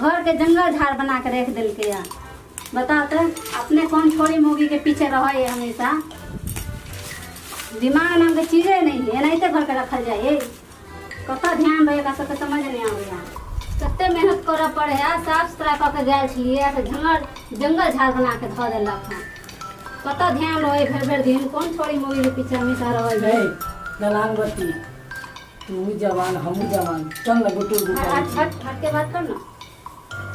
घर के जंगल झाड़ बना के रख देलकै है। बताओ तो अपने कौन छोरी मोगी के पीछे रहे है हमेशा। दिमाग नाम के चीजे नहीं है, एनाहिते घर के रखल जाए है। कतऽ ध्यान रहे एकरा सबके समझ नहीं आबैया। कते मेहनत करऽ पड़े है, साफ सुथरा कऽ के गेल छलियै तऽ जंगल जंगल झाड़ बना के धऽ देलक हँ। कतऽ ध्यान रहे भरि भरि दिन, कोन छोरी मोगी के पीछे हमेशा रहै है। दलानबती तू जवान हमहूँ जवान, चल ने गुटुर गुटुर। हट हट के बात कर ना।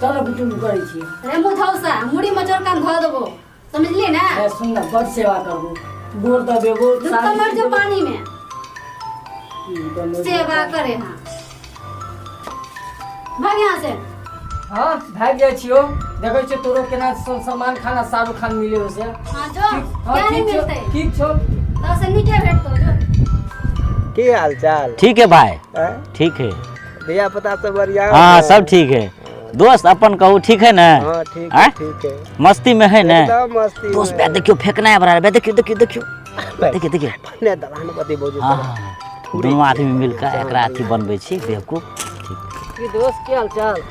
चल ने गुटुर करै छी। रे मुधौसा मुड़ी मचोर कान धऽ देबो, समझली ना? ए सुन ना, बड़ सेवा करबो, गोर दबेबो। डूब के मर जो पानी में। सेवा करे। हाँ, भाग यहाँ से। हाँ, भागि जाइ छियौ, देखै छियौ तोरो केना सलमान खान आ शाहरुख खान मिले हो से। हाँ जो। हाँ, क्या नहीं ठीक छौ, मिलते? ठीक छौ। तो से नीचे भेटतो जो। की हाल चाल? ठीक है भाई। हैं? ठीक है। धिया पुता सब बढ़िया? हाँ, सब ठीक है दोस्त, अपन कहू, ठीक है ना? हाँ, ठीक है। आँय? ठीक है। मस्ती में है ना? एकदम मस्ती दोस्त में। बे देखियो, फेंकना है बड़ा बे, देखियो देखियो देखियो, देखियो देखियो। ने दलानपति भौजी। हाँ हाँ, दुनू आदमी मिलकर एकरा अथी बनबै छी बेवकूफ। ठीक। की दोस्त, की हाल चाल?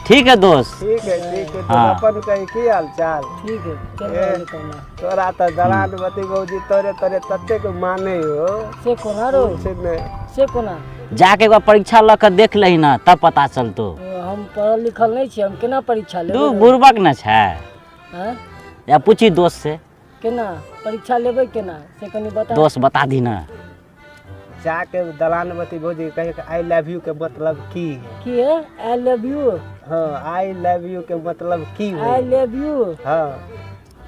ठीक है दोस्त। ठीक है, ठीक है। हाँ। अपन कही, की हाल चाल? ठीक है, चल ए। रहल कहना। तोरा तऽ दलानपति भौजी तोरे तोरे ततेक माने हो। से कोना रो? से नहि। से कोना? जाके एक बार परीक्षा लऽ के देख लही ना, तब पता चलतो। ओ, हम पढ़ल लिखल नहि छी, हम केना परीक्षा तू लेबै? बुड़बक न छै। हैं? या पूछी दोस्त से। केना परीक्षा लेबै, केना से कनि बता। दोस्त, बता दी ना। जाके दलानपति भौजी के कहे I love you के मतलब की है। की है I love you? हाँ, I love you के मतलब की आई है। Love you. हाँ।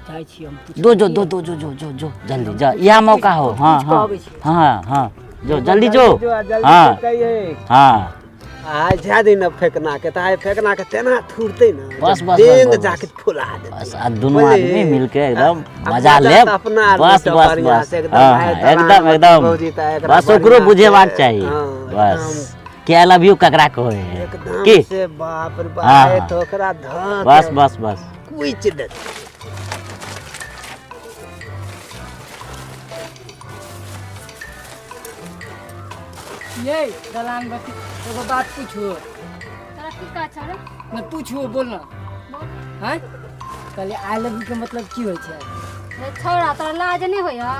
जाइ छी हम पूछ। दो जो दो दो जो जो जो जो जल्दी जा, यह मौका हो। हाँ। पूछ कऽ हाँ। अबै छी। हाँ हाँ, जो जल्दी जो। जो आ, जल्दी। हाँ। कहिए। हाँ। आइ जा दिन फेकना के तऽ आइ फेकना के तेना थुरते ना। बस, बस, देंग बस, बस। जाके फुला देतै। बस, आ दुनू बुझलिही? आदमी मिलके एकदम आ मजा लेब। तऽ अपना आर बस लूटब बस बढ़िआँ बस से एकदम। हाँ आइ हाँ, दलान एकदम बती एकदम। भौजी तऽ एकरा बस ओकरो बढ़िआँ बुझेबाक से, चाही। हाँ, बस कि I love you ककरा कहै है। एकदम की से बाप रे बाप। हाँ, आइ हाँ। तऽ ओकरा धऽ बस के बस बस कुचि देतै। ये दलान बत्ती, एगो बात पूछू? तोरा की कह छौ रे? नहि पूछू, बोल ना। बोल। हैं, कहलियै I love you के मतलब की होइ छै? रे छौड़ा, तोरा लाज नहि होइयौ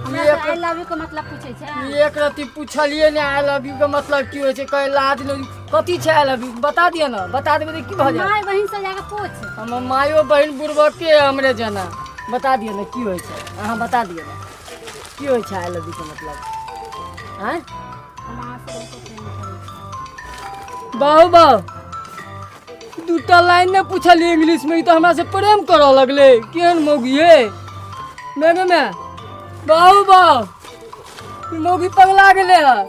हमरा से I love you के मतलब पूछै छै? एक रति पूछलियै ने I love you के मतलब की होइ छै, कहे लाज नहि। कथी छै I love you, बता दिअ ने। बता देबै तऽ की भऽ जायत? माय बहिन से जाके पूछ। हमर मायो बहिन बुड़बके है हमरे जेना। बता दिअ ने की होइ छै, अहाँ बता दिअ ने की होइ छै I love you के मतलब। आँय? हम अहाँ से बहुते प्रेम करै छी। बाहु बाहु, दूटा लाइन नहि पूछलियै इंग्लिश में, ई तऽ हमरा से प्रेम करऽ लगलै। केहन मौगी हे मैं गे मैं। बाहु बाहु, ई मौगी पगला गेलै हँ।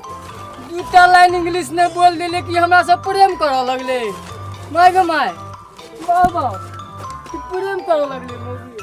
दूटा लाइन इंग्लिश नहि बोल देले कि हमरा से प्रेम करऽ लगलै। माय गे माय, बाहु बाहु, ई प्रेम करऽ लगलै मौगी।